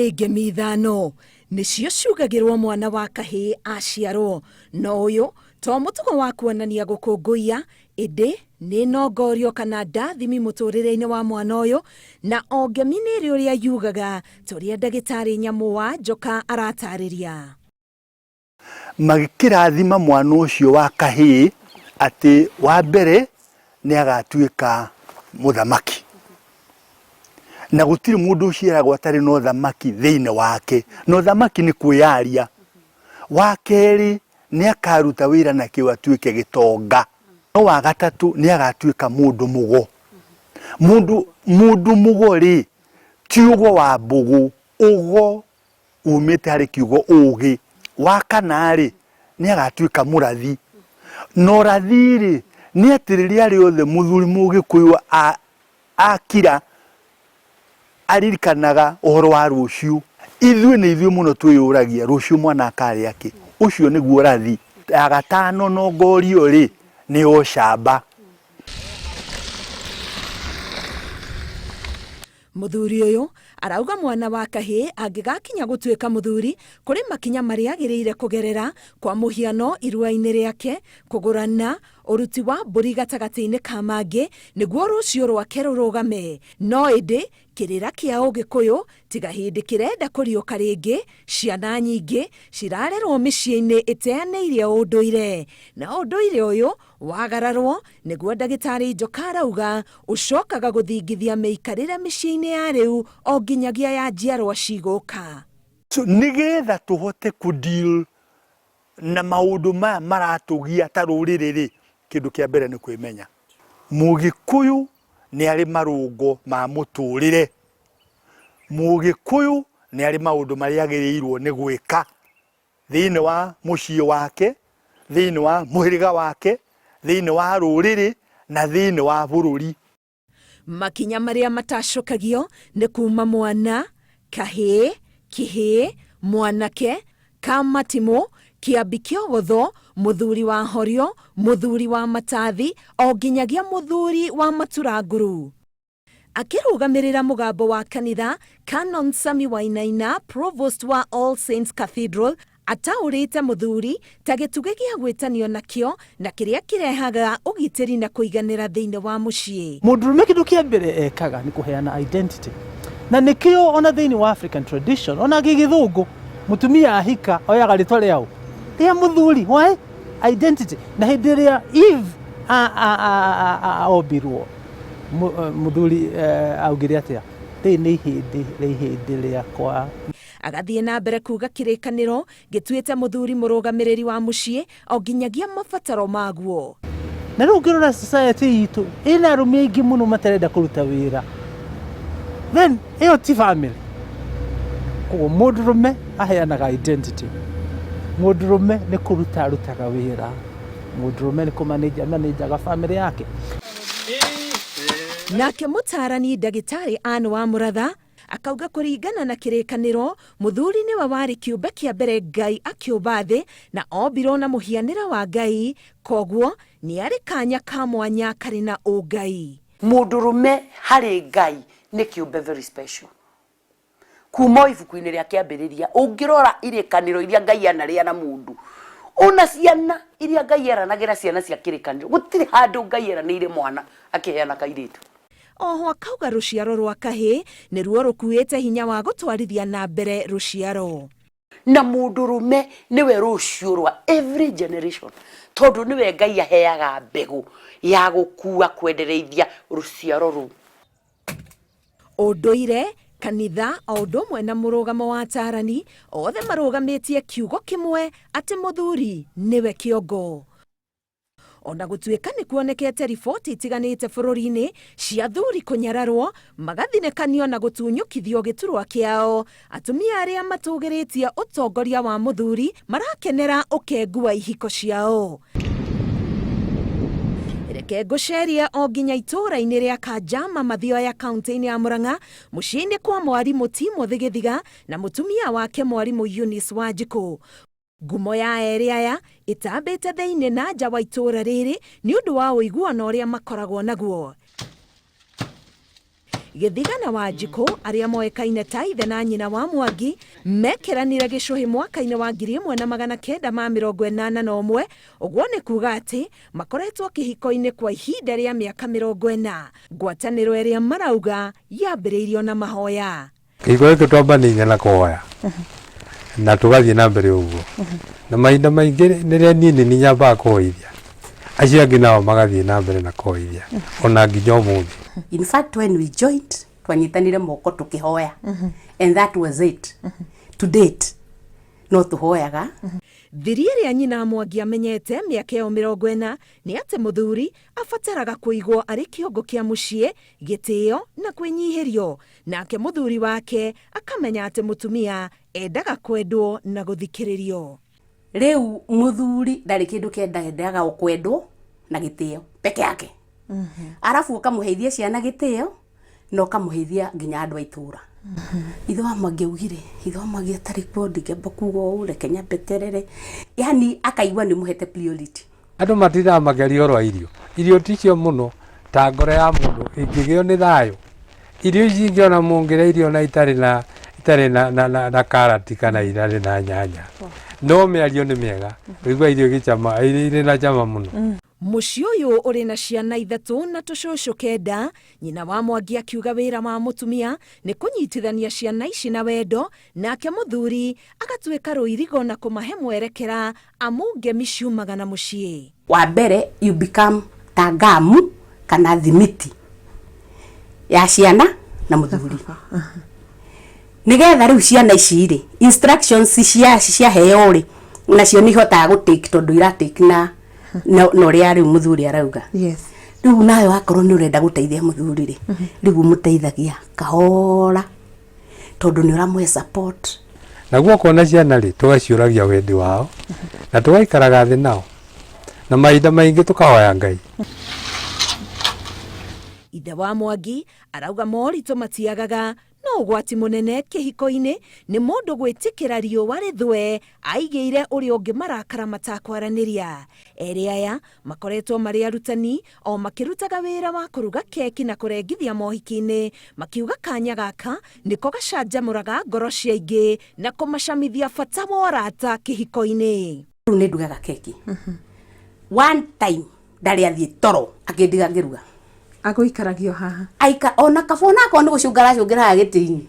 Nĩ ngemi ithano nĩcio ciugagĩrwo mwana wa kahĩĩ aciarwo, no ũyũ to mũtugo wa kuonania gũkũngũiya, ĩndĩ nĩ nongorio kana ndathimi mũtũrĩre-inĩ wa mwana ũyũ, na o ngemi nĩ ĩrĩ ũrĩa yugaga, ta ũrĩa ndagĩtarĩ Nyamũ wa Njoka aratarĩria. Magĩkĩrathima mwana ũcio wa kahĩĩ atĩ wa mbere nĩ agatuĩka mũthamaki. Na gũtirĩ mũndũ ũciaragwo atarĩ na ũthamaki thĩinĩ wake. Na ũthamaki nĩ kwĩyaria. Wa kerĩ nĩ akaruta wĩra na kĩo atuĩke gĩtonga. No wa gatatũ nĩ agatuĩka mũndũ mũgo. Mũndũ mũndũ mũgo rĩ, ti ũgo wa mbũgũ, ũgo umĩte harĩ kiugo ũũgĩ. Wa kana-rĩ, nĩ agatuĩka mũrathi. Na ũrathi-rĩ, nĩ atĩ rĩrĩa rĩothe mũthuri mũgĩkũyũ akira, aririkanaga ũhoro wa rũciũ. Ithuĩ nĩ ithuĩ mũno twĩyũragia rũciũ mwana akarĩa kĩ? Ũcio nĩguo ũrathi. Ya gatano nongorio-rĩ, nĩ ya ũcamba. Mũthuri ũyũ arauga mwana wa kahĩĩ angĩgakinya gũtuĩka mũthuri, kũrĩ makinya marĩa agĩrĩire kũgerera, kwa mũhiano irua-inĩ rĩake, kũgũrana, ũruti wa mbũri gatagatĩ-inĩ ka mangĩ nĩguo rũciũ rwake rũrũgame. No ĩndĩ kĩrĩra kĩa ũgĩkũyũ tiga hĩndĩ kĩrenda kũriũka rĩngĩ, ciana nyingĩ cirarerwo mĩciĩ-inĩ ĩteanĩirie ũndũire. Na ũndũire ũyũ Wagararwo, nĩguo ndagĩtarĩ Njoka arauga, ũcokaga gũthingithia mĩikarĩre mĩciĩ-inĩ ya rĩu o nginyagia ya njiarwa cigũka. So nĩgetha tũhote kũ deal na maũndũ maya maratũgia ta rũrĩrĩ rĩ, kĩndũ kĩa mbere nĩ kwĩmenya. Mũgĩkũyũ nĩ arĩ marũngo ma mũtũrĩre. Mũgĩkũyũ nĩ arĩ maũndũ marĩa agĩrĩirwo nĩ gwĩka thĩinĩ wa mũciĩ wake, thĩinĩ wa mũhĩrĩga wake, thĩinĩ wa rũrĩrĩ na thĩinĩ wa bũrũri. Makinya marĩa matacokagio nĩ kuma mwana, kahĩĩ, kĩhĩĩ, mwanake, ka matimũ, kĩambi kĩogotho, mũthuri wa horio, mũthuri wa matathi o nginyagia mũthuri wa maturanguru. Akĩrũgamĩrĩra mũgambo wa kanitha, Canon Sammy Wainaina, Provost wa All Saints Cathedral, ataũrĩte mũthuri ta gĩtugĩ gĩa gwĩtanio nakĩo na kĩrĩa kĩrehaga ũgitĩri na kũiganĩra thĩinĩ wa mũciĩ. Mũndũrũme kĩndũ kĩa mbere ekaga nĩ kũheana identity. Na nĩkĩo ona thĩinĩ wa African tradition, ona gĩgĩthũngũ, mũtumia ahika oyaga rĩtwa rĩa ũ? Rĩa mũthuri. Why? Identity. Na hĩndĩ ĩrĩa Eve ombirwo, Mũthuri augire atĩa? Rĩrĩ nĩ ihĩndĩ rĩa ihĩndĩ rĩakwa. Agathiĩ na mbere kuuga kĩrĩkanĩro gĩtuĩte mũthuri mũrũgamĩrĩri wa mũciĩ o nginyagia mabataro maguo. Na rĩu ũngĩrora society itũ ĩna arũme aingĩ mũno matarenda kũruta wĩra, then ĩyo ti family. Koguo mũndũrũme aheanaga identity, mũndũrũme nĩ kũruta arutaga wĩra. Mũndũrũme nĩ kũmanĩnja amanĩnjaga bamĩrĩ yake. Nake mũtaarani ndagĩtarĩ Ann Wamũratha akauga kũringana na kĩrĩkanĩro, mũthuri nĩwe warĩ kĩũmbe kĩa mbere Ngai akĩũmba thĩ na ombirwo na mũhianĩre wa Ngai, koguo nĩ arĩ kanya ka mwanya karĩ na ũngai. Mũndũrũme harĩ Ngai nĩ kĩũmbe very special. Kuma o ibuku-inĩ rĩa Kĩambĩrĩria, ũngĩrora irĩkanĩro iria Ngai anarĩa na mũndũ, ona ciana iria Ngai eranagĩra ciana cia kĩrĩkanĩro, gũtirĩ handũ Ngai eranĩire mwana akĩheana kairĩtu. Oho akauga rũciaro rwa kahĩĩ nĩruo rũkuĩte hinya wa gũtwarithia na mbere rũciaro. Na mũndũrũme nĩwe rũciũ rwa every generation, tondũ nĩwe Ngai aheaga mbegũ ya gũkua kwendereithia rũciaro rũu. Ũndũire, kanitha o ũndũ ũmwe na mũrũgamo wa atarani, othe marũgamĩtie kiugo kĩmwe atĩ mũthuri nĩwe kĩongo. Ona gũtuĩka nĩ kuonekete riboti itiganĩte bũrũri-inĩ cia athuri kũnyararwo, magathinĩkanio na gũtunyũkithio gĩturwa kĩao, atumia arĩa matũgĩrĩtie ũtongoria wa mũthuri marakenera ũkengu wa ihiko ciao. Reke ngũcerie o nginya itũũra-inĩ rĩa Kanjama Mathioya kaunti-inĩ ya Murang'a mũciĩ-inĩ kwa mwarimũ Timothy Gĩthiga na mũtumia wake mwarimũ Eunice Wanjikũ. Ngumo ya erĩ aya ĩtambĩte thĩinĩ na nja wa itũũra rĩrĩ nĩ ũndũ wa ũiguano ũrĩa makoragwo naguo. Gĩthiga na Wanjikũ arĩa moĩkaine ta ithe na nyina wa Mwangi mekĩranire gĩcũhĩ mwaka-inĩ wa 1981, ũguo nĩ kuga atĩ makoretwo kĩhiko-inĩ kwa ihinda rĩa mĩaka 40. Ngwatanĩro ĩrĩa marauga yambĩrĩirio na mahoya. Kĩhiko gĩkĩ twambanĩirie na kũhoya na tũgathiĩ na mbere ũguo, na mahinda maingĩ rĩrĩa niĩ nĩ niĩ nyambaga kũhoithia, acio angĩ nao magathiĩ na mbere na kũhoithia ona nginya ũmũthĩ. In fact, when we joined, twanyitanire moko tukihoya, and that was it. To date no tuhoyaga. Thiri ĩrĩa nyina Mwangi amenyete mĩaka ĩyo 40 nĩ atĩ mũthuri abataraga kũigwo arĩ kĩongo kĩa mũciĩ, gĩtĩo na kwĩnyihĩrio, nake mũthuri wake akamenya atĩ mũtumia endaga kwendwo na gũthikĩrĩrio. Rĩu mũthuri ndarĩ kĩndũ kĩendaga, endaga o kwendwo na gĩtĩo peke yake, arabu ũkamũheithia ciana gĩtĩo na ũkamũheithia nginya andũ a itũra. Ithe wa Mwangi augire, ithe wa Mwangi atarĩ kuo, ndingĩamba kuga ũũ, reke nyambe terere. Yani akaigua nĩ ũmũhete priority. Andũ matindaga makĩaria ũhoro wa irio, irio ticio mũno ta ngoro ya mũndũ ĩngĩgĩo nĩ thayũ. Irio ici ingĩ ona mũngĩrĩa irio na itarĩ na itarĩ na, na, na, na karati kana itarĩ na nyanya, no mĩario nĩ mĩega, ũigua irio igĩcama, irĩ na cama mũno. Mũciĩ ũyũ ũrĩ na ciana 3 na tũcũcũ 9. Nyina wa Mwangi akiuga wĩra wa mũtumia nĩ kũnyitithania ciana ici na wendo, nake mũthuri agatuĩka rũirigo na kũmahe mwerekera amu ngemi ciumaga na mũciĩ. Wa mbere, you become ta ngamu kana thimiti ya ciana na mũthuri, nigetha rĩu ciana ici rĩ, instructions cia ciaheo rĩ, nacio nĩ ihotaga gũ take, tondũ ira take na na ũrĩa rĩu mũthuri arauga. Rĩu nawe wakorwo nĩ ũrenda gũteithia mũthuri rĩ, rĩu ũmũteithagia kahora tondũ nĩ ũramũhe support. Naguo kuona ciana rĩ, tũgaciũragia wendi wao na tũgaikaraga thĩ nao, na mahinda maingĩ tũkahoya Ngai. Ithe wa Mwangi arauga moritũ matiagaga, no ũgwati mũnene kĩhiko-inĩ nĩ mũndũ gwĩtĩkĩra riũa rĩthũe aigĩire ũrĩa ũngĩ marakara matakwaranĩria. Erĩ aya makoretwo marĩ arutani o makĩrutaga wĩra wa kũruga keki na kũrengithia mohiki-inĩ, makiuga kanya gaka nĩko gacanjamũraga ngoro cia aingĩ na kũmacamithia bata wa ũrata kĩhiko-inĩ. Rĩu nĩ ndugaga keki. One time ndarĩ athiĩ toro akĩndiga ngĩruga. Agũikaragio haha. Aika ona kaba ona akorwo nĩ gũcũnga aracũngĩra haha gĩtĩ-inĩ,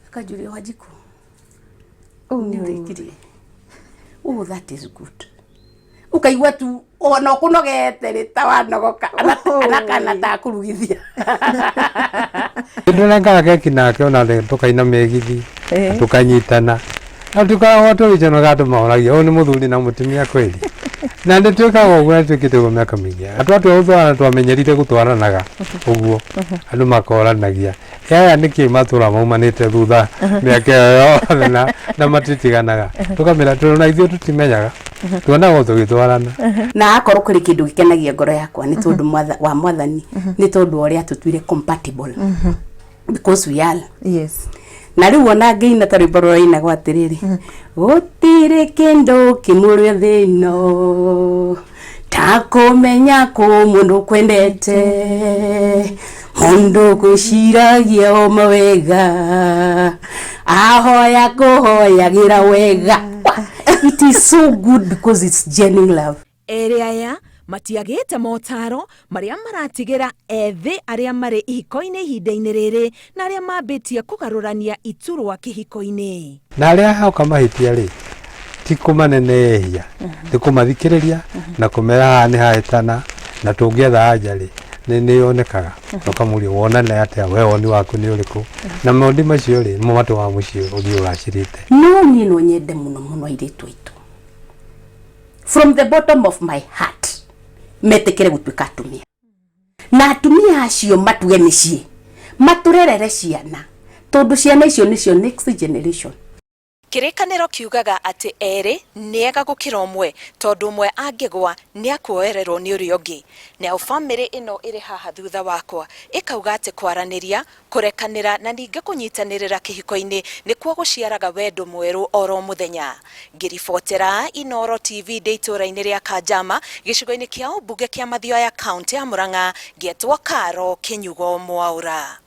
akanjũria, "Wanjikũ, nĩ ũrĩkirie?" "Oh, that is good." Ũkaigua tu ona ũkũnogete rĩ, ta wanogoka ana kana ta kũrugithia. Nĩtũrengaga keki nake ona tũkaina mĩgithi na tũkanyitana na tũkoragwo tũgĩconoka, andũ mahoragia ũyũ nĩ mũthuri na mũtumia kweli, na nĩ twĩkaga ũguo na twĩkĩte ũguo mĩaka mĩingĩ. Na twatua gũtwarana, twamenyerire gũtwaranaga ũguo, andũ makoranagia aya nĩkĩ matũra maumanĩte thutha mĩaka ĩyo yothe na matitiganaga, tũkamĩra tũrona ithuĩ tũtimenyaga, tuonaga o tũgĩtwarana. Na akorwo kũrĩ kĩndũ gĩkenagia ngoro yakwa nĩ tondũ wa mwathani, nĩ tondũ wa ũrĩa atũtuire compatible, because we are. Na rĩu ona ngĩina ta rwĩmbo rũrainagwo atĩrĩrĩ, "Gũtirĩ kĩndũ kĩmũrĩ thĩ ĩno ta kũmenya kũ mũndũ kwendete, mũndũ kwĩciragia o mawega, ahoya kũhoyagĩra wega." It is so good because it's genuine love. Erĩ aya matiagĩte motaro marĩa maratigĩra ethĩ arĩa marĩ ihiko-inĩ ihinda-inĩ rĩrĩ na arĩa mambĩtie kũgarũrania iturwa kĩhiko-inĩ. Na arĩa hoka mahĩtia rĩ, ti kũmanenehia, nĩ kũmathikĩrĩria na kũmera haha nĩ hahĩtana, na tũngĩetha anja rĩ, nĩ yonekaga, na ũkamũria wonana atĩa, we woni waku nĩ ũrĩkũ, na maũndũ macio rĩ, nĩmo matũmaga mũciĩ ũthiĩ ũgacĩrĩte. No niĩ no nyende mũno mũno airĩtu aitũ, from the bottom of my heart, metĩkĩre gũtuĩka atumia, na atumia acio matuge mĩciĩ, matũrerere ciana, tondũ ciana icio nĩcio next generation. Kĩrĩkanĩro kiugaga atĩ erĩ nĩ ega gũkĩra ũmwe, tondũ ũmwe angĩgwa nĩ akuoererwo nĩ ũrĩa ũngĩ. Nayo bamĩrĩ ĩno ĩrĩ haha thutha wakwa ĩkauga atĩ kwaranĩria, kũrekanĩra na ningĩ kũnyitanĩrĩra kĩhiko-inĩ nĩkuo gũciaraga wendo mwerũ oro mũthenya. Ngĩribotera Inooro TV ndĩ itũũra-inĩ rĩa Kanjama, gĩcigo-inĩ kĩa ũmbunge kĩa Mathioya, kaũntĩ ya Murang'a, ngetwo Karo Kĩnyugo Mwaũra.